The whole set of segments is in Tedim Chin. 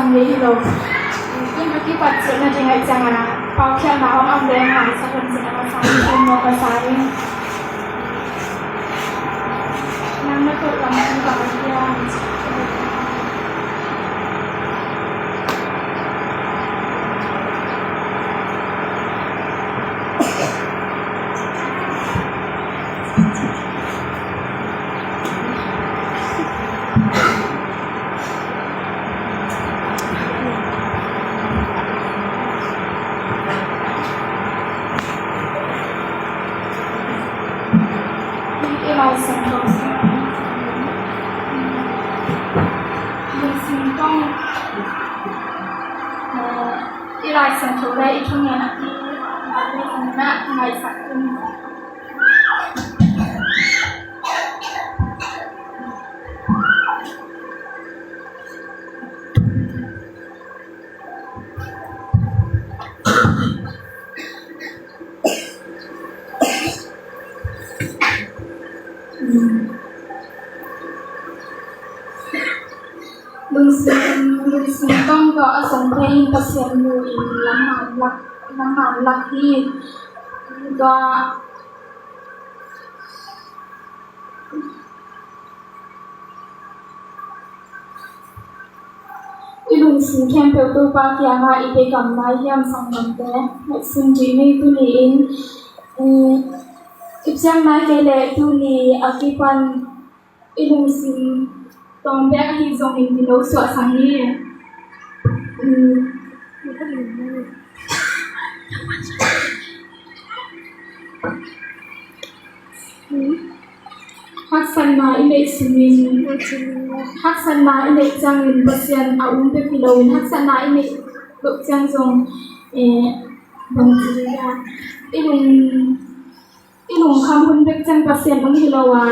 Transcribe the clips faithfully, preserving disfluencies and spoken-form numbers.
Hi hi lo. Tun ka kipat ciat nading ahih ciangin a, paukhialhna hong om leh maisak un ci-in a masa in, thum mawk masa in. Nang na tawh lam hi bang hiam? I Lai Siangtho, lungsim tawng, eh, i Lai Siangtho le i thungen a ki, na ngaihsak un. Lungsim, lungsim tawng tawh a sawm thei in Pasian mu in lamman lak, lamman lak hi. Tua i lungsim khempeuh Topa kiangah i pia gam lai hiam, sanggamte? Ngaihsun dih ni. Tuni-in, um, i ciang nai kei leh tuni a kipan i lungsim tawng bek ahi zongin i lo suahsak ni. Um, Haksatna i neih sungin, haksatna i neih ciangin Pasian a um bek hi loin, haksatna i neih loh ciang zong, eh, bangci a, i lung, i lungkham hun bek ciang Pasian um hi lo a,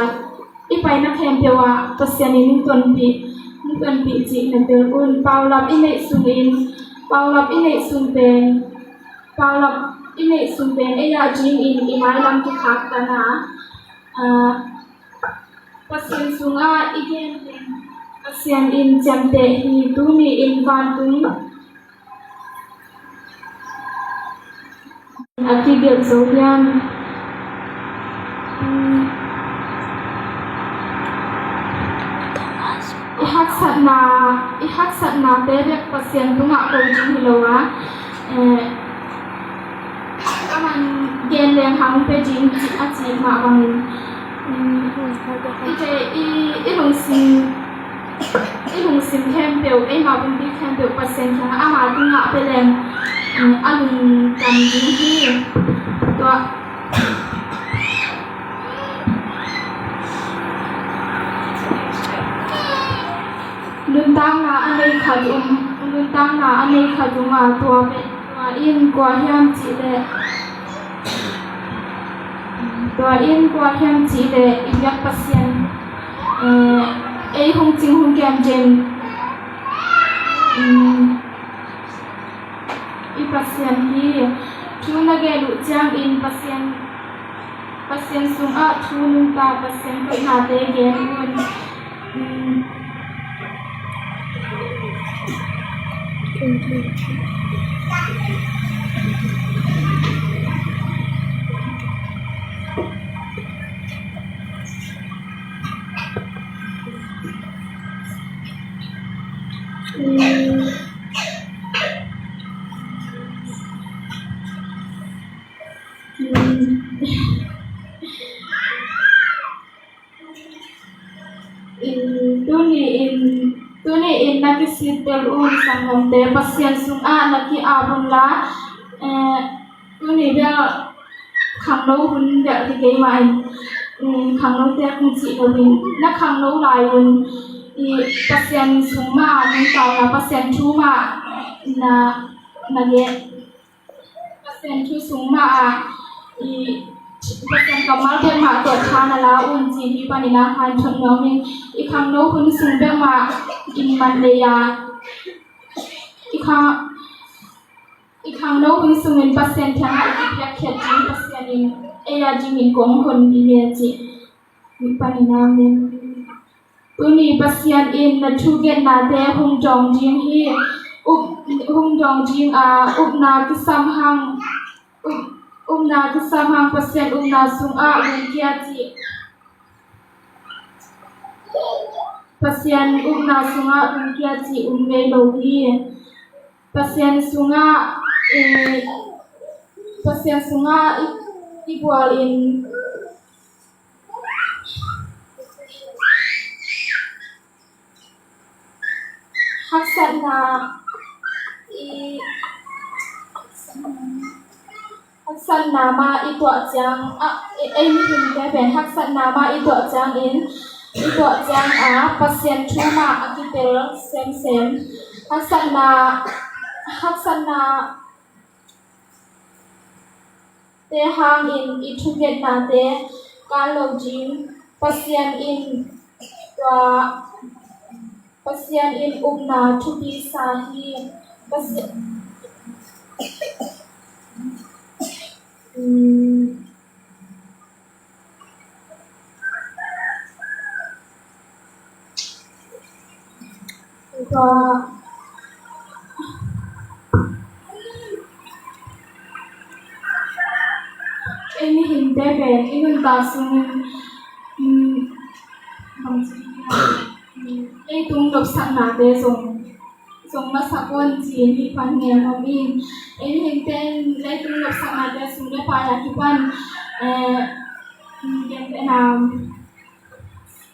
i paina khempeuh ah Pasian in hong tonpih, hong tonpih cih na tel un. Paulap i neih sungin, paulap i neih sung pen, paulap i neih sung pen ei a dingin i mailam kikhaktan a, ah, Pasian sungah i gen leng Pasian in ciamteh hi. Tuni-in vantung a kigelh zo hiam? I haksatna, i haksatnate bek Pasian tungah ko ding hi lo a, eh, a man gen leng hong pia ding cih a cih mah bangin, um, i, i, i lungsim, i lungsim khempeuh, eima pumpi khempeuh Pasian kiangah ama tungah pia leng, um, a lungdam ding hi. Tua nuntakna a nei khat um, nuntakna a nei khat um a, tua pen, tua in kua hiam cih leh, tua in kua hiam cih leh i biak Pasian, eh, ei hong cing hong kem den, um, i Pasian hi. Thu na gen uh ciangin Pasian, Pasian sungah thu nungta, Pasian koihnate gen un. Um, Tuni-in, tuni-in na kisittel un, sanggamte, Pasian sungah na ki-ap un la, eh, tuni bel khangno hun bel hi kei mah in, um, khangnote kong cih loin, na khangno lai un, i Pasian sung mah nungta un la, Pasian thu mah na, na gen, Pasian thu sung mah ah, i Pasian kammal bek mah tawh tha na la un ci hi panin a hanthawn nuam ing. I khangno hun sung bek mah in man lei a, i kha, i khangno hun sungin Pasian kiangah i kiphiatkhiat ding, Pasian in ei a dingin kong hon ding hi a cih hi panin a min. Tuni Pasian in na thungetnate hong dawng ding hi. Up, hong dong ding a, upna kisam hang, up, upna kisam hang Pasian upna sungah lungkia cih, Pasian upna sungah lungkia cih um ngei lo hi. Pasian sungah, eh, Pasian sungah i, i bual in haksatna, i, haksatna mah i tuah ciang, a, ei, ei mihingte pen haksatna mah i tuah ciangin, i tuah ciang a Pasian thu mah a kitel semsem. Haksatna, haksatna te hangin i thungetnate kan lo ding. Pasian in tua, Pasian in upna thupi sa hi. Pasian, um, Tua, ei mihingte pen i nuntak sungin, um, bangci, um, leitung nopsaknate zong, zong masak un ci-in hih pan ngen om in. Ei mihingte in leitung nopsaknate sum le pai a kipan, eh, um, gen, um,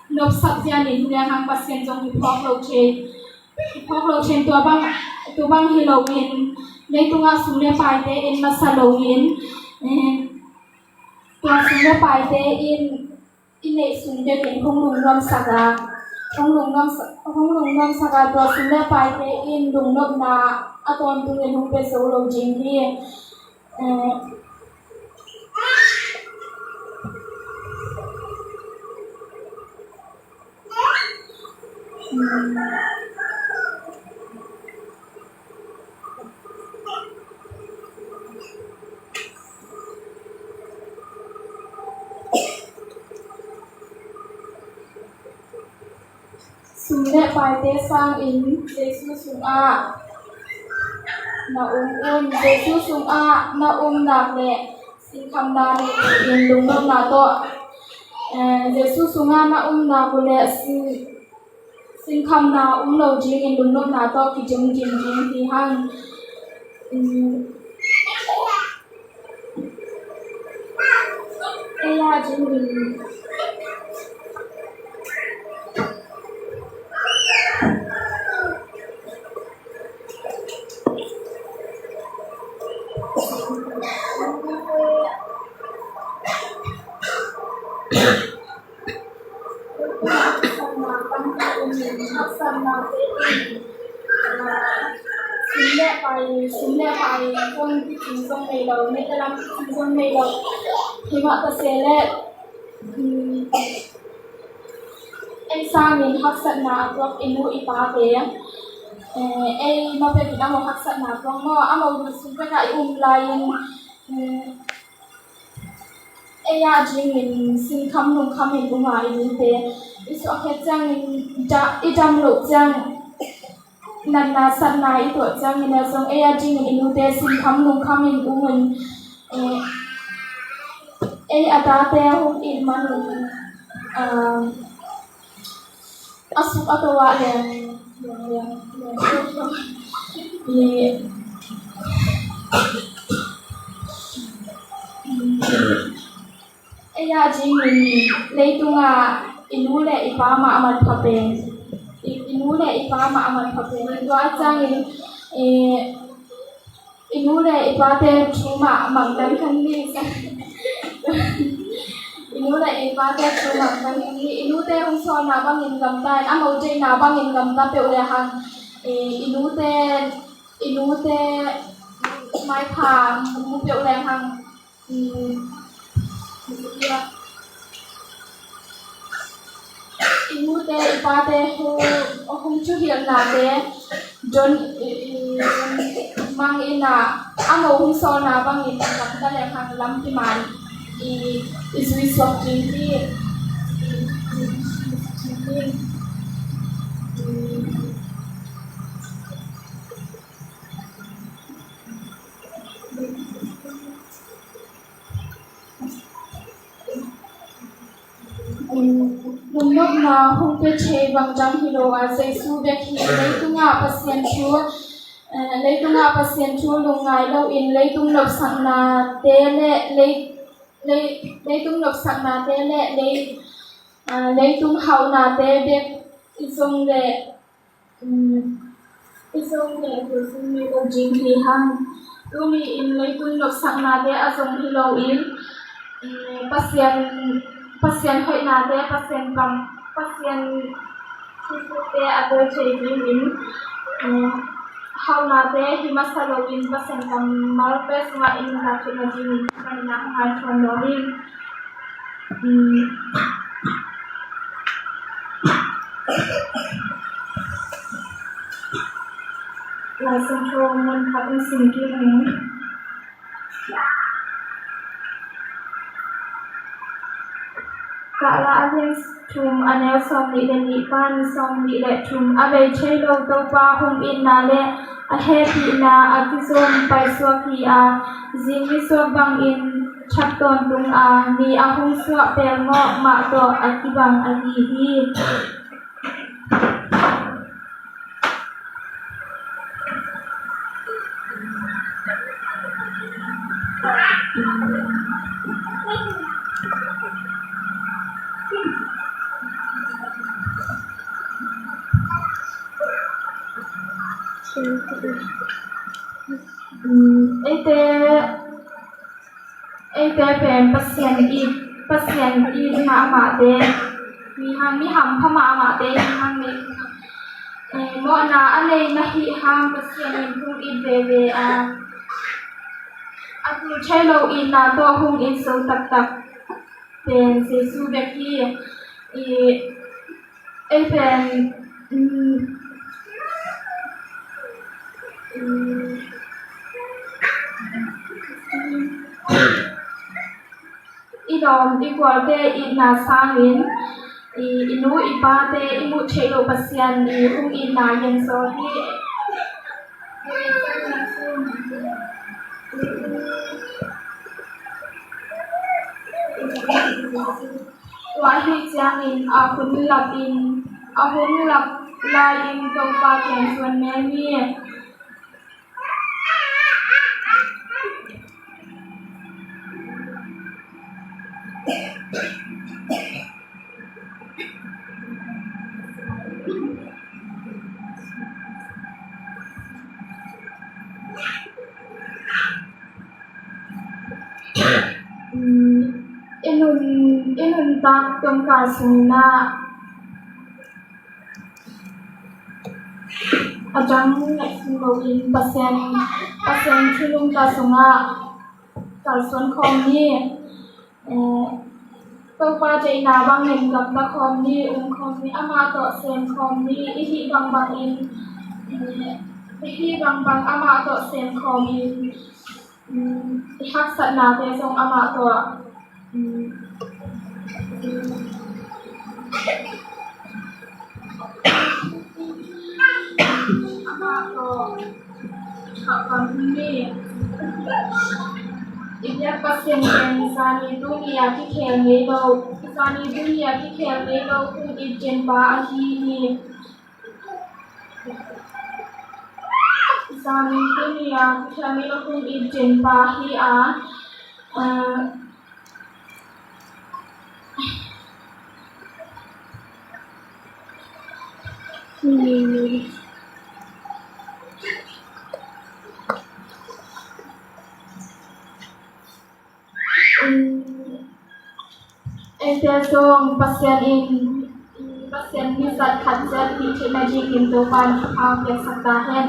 nopsak zia nih hi leng hang Pasian zong hi phawk lo thei. Hi phawk lo thei, tua bang, tua bang hi lo in, leitungah sum le paite in masa lo in, eh, tua sum le paite in i neih sung deuh in hong lungnuamsak a, hong lungnuamsak, hong lungnuamsak a, tua sum le paite in lungnopna a tawntung in hong pia zo lo ding hi. Eh, Sum le paite sangin Jesu sungah na um un. Jesu sungah na um nak leh sinkhamna nei in lungnopna tawh, eh, Jesu sungah na um nak uh leh sin, sinkhamna um lo dingin lungnopna tawh kidim dim ding hi hang. Um, ei a dingin Sum le pai, sum le pai, kong kicing zong nei lo, mete lam kicing zong nei lo. Hi mah ta se leh, um, ei sangin haksatna a tuak i nu i pate, eh, ei ma pek in a maw haksatna tuak maw, a maw sung pek a i um lai-in, um, ei a dingin sinkham lungkham in um a i nute. I suah khet ciangin da, i dam loh ciang, natna satna i tuah ciangin a zong ei a dingin i nute sinkham lungkham in um in, eh, ei a tate hong it man un, ah, a suk a to ah leng, leng, leng, leng, i, ei a dingin leitungah i nu le i pa mah a manpha pen, i, i nu le i pa mah a manpha pen. Tua ciangin, eh, i nu le i pate thu mah mangdan kan ni. I nu le i pate thu mangdan kan ni. I nute hong sawlna bangin gamta in, a mo deihna bangin gamta peuh le hang, eh, i nute, i nute maipha mu peuh le hang, um, i nute i pate hong, hong thuhilhnate don, i, i, mang in a, a mo hong sawlna bangin gamta le hang lampi man i, i zui suak ding hi. I, i, i, i, i, i, Lungnopna hong pia thei bang dang hi lo a, Jesu bek hi. Leitungah Pasian thu, eh, leitungah Pasian thu lungngai loin leitung nopsaknate le lei, lei, leitung nopsaknate le lei, ah, leitung hauhnate bek i zong leh, um, i zong leh Jesu mel lo ding hi hang. Tuni-in leitung nopsaknate a zong hi loin, um, Pasian, Pasian hoihnate, Pasian kam, Pasian thupukte a tel thei dingin, um, hauhnate hi masa loin Pasian kammalte sungah i nuntak theihna dingin ka nuntak ngai thuan lo hi. Lai Siangtho mun khat in sim kik ni. Kahla a lian thum, a neu sawmnih le nih pan sawmnih le thum. A bei thei lo Topa hong itna le a hehpihna a kizom paisuak hi a, zing nisuak bangin thak tawntung a, mi a hong suah pelmawh mah tawh a kibang ahi hi. Eite, eite pen Pasian it, Pasian it mahmahte hi hang, mi hampha mahmahte hi hang. Eh, mawhna a nei na hih hang Pasian in hong it veve a, a tul thei lo itna tawh hong it zo taktak pen Jesu bek hi. I, ei pen, um, um, i lawm i gualte itna sangin i, i nu i pate i muh theih loh Pasian i hong itna gensawl hi. Tua ahih ciangin a hun lap in, a hun lap lai-in Topa kiang zuan mel ni. I nun, i nuntak tawmkal sungah a dang ngaihsun loin Pasian, Pasian thu nungta sungah kalsuan khawm ni. Eh, Topa deihna bangin gamta khawm ni, um khawm ni, amah tawh sem khawm ni, i hih bangbangin, eh, i hih bangbang amah tawh sem khawmin, um, i haksatnate zong amah tawh, um, amah tawh, amah tawh, i biak Pasian pen zani tuni a kikhel ngei lo, zani tuni a kikhel ngei lo hong it genpa ahi hi. Zani tuni a kikhel ngei lo hong it genpa hi a, ah, Eite zong Pasian in, Pasian mizat khat ciat hih theihna dingin Topa'n thupha piaksak ta hen.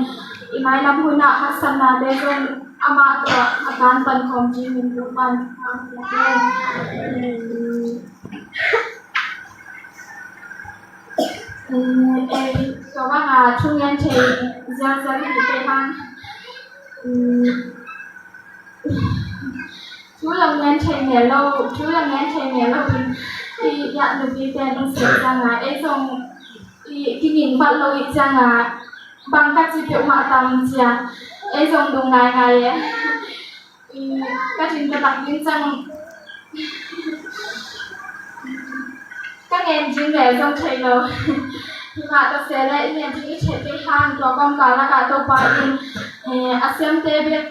I mailam hunah haksatnate zong amah tawh a kantan khawm dingin Topa'n thupha piak hen. Tua banga thu ngen thei zialzial hi te hang. Thu lo ngen thei mel lo, thu lo ngen thei mel lo in, i, ya, nupi pen hong sep cianga, ei zong i kinging vat lo i cianga, bang ka ci peuhmah tam cia, ei zong dung ngaingai e. I, ka din ka tak ding ciang. Ngen ding le zong thei lo. Hi mah ta se le i ngen ding i theih kei hang tua kawmkal lakah Topa in, eh, a siamte bek,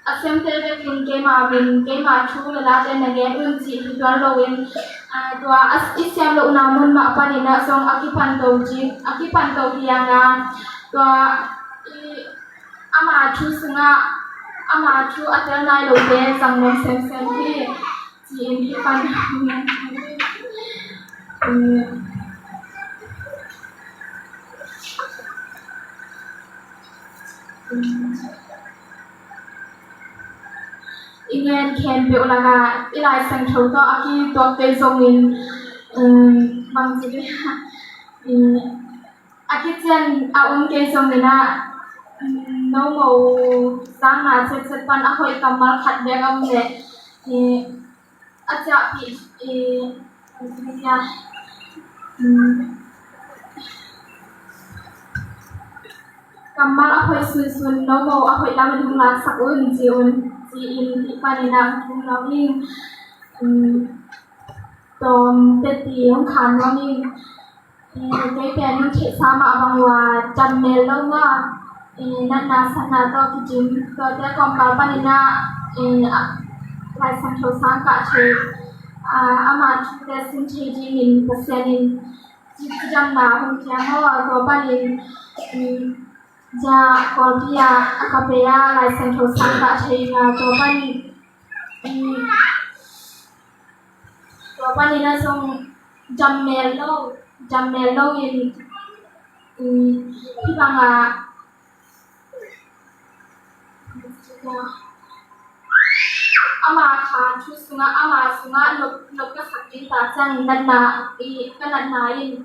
a siamte bek in keima min, keima thu le late na ngen un cih hi tuan lo in, ah, tua a, i siam lohna mun mah panin ah zong a kipan to ding, a kipan to hi a nga. Tua i, ama thu sungah, ama thu a tel nai lote zang nuam semsem hi. Ci-in hi pan. I ngen khempeuh lakah i Lai Siangtho tawh a kituak kei zongin, um, bangci dih, um, a kician a om kei zongin ah, um, nomo sangna ciatciat pan a hoih kammal khat bek a om leh, um, a ciahpih, eh, kammal a hoih sunsun nomo a hoih lamin hong laksak un ci un, ci-in hih panin ah hong tung nuam ing. Tawm teti hong khan nuam ing. Eh, kei pen nong theihsa mah bang ua, dam mel lo mah, eh, natna satna tawh kidim, tuate kawmkal panin ah, eh, a, Lai Siangtho sang kah thei, ah, ama thute sin thei dingin Pasian in cidamna hong pia maw, tua panin, mm, ja Kawlpi ah, Agape ah Lai Siangtho sang kah thei ing a, tua panin, mm, tua panin ah zong dam mel lo, dam mel lo in, um, hih bangah ama kha thu sungah, ama sungah nop, nop ka sak ding ta ciang natna, i, ka natna in,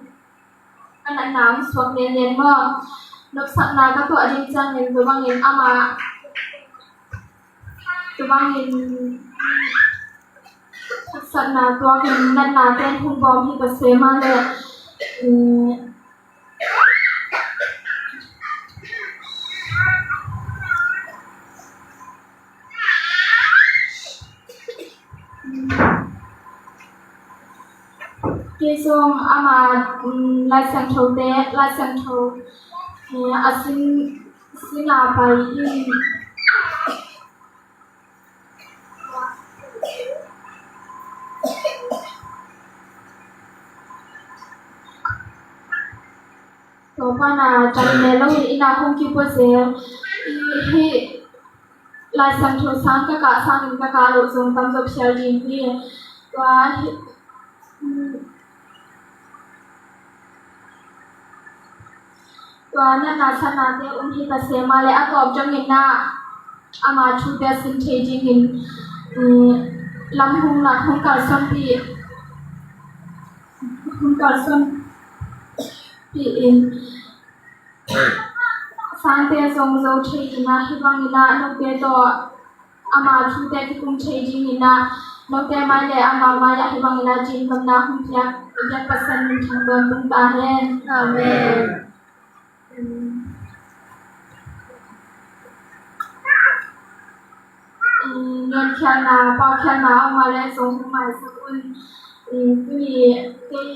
ka natna hong suak lianlian maw. Nopsakna ka tuah ding ciangin tua bangin ama, tua bangin haksatna tuakin natna ten hong bawm hi ka se mah leh, um, kei zong ama, um, Lai Siangtho te, Lai Siangtho, eh, a sin, sin a pai in. Tua pana dam mel lo in inn ah hong kipua zel. Hih Lai Siangtho sang ka kah sangin ka kah loh zong tamzaw phial ding hi. Tua hi, tua natna satnate um hi ta se mah leh a tawp dongin ah ama thute sin thei dingin, um, lam hong lak, hong kalsuanpih, hong kalsuanpih in, sangte zong zo thei in ah, hih bangin ah note tawh ama thute kikum thei dingin ah, note mai le ama mai ah hih bangin ah dingdamna hong piak, biak Pasian min thang tawntung ta hen. Amen. Ngenkhialhna, paukhialhna a om a leh zong hong maisak un. Tuni kei,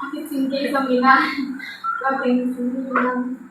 a kicing kei zongin ah, tua teng sin ding.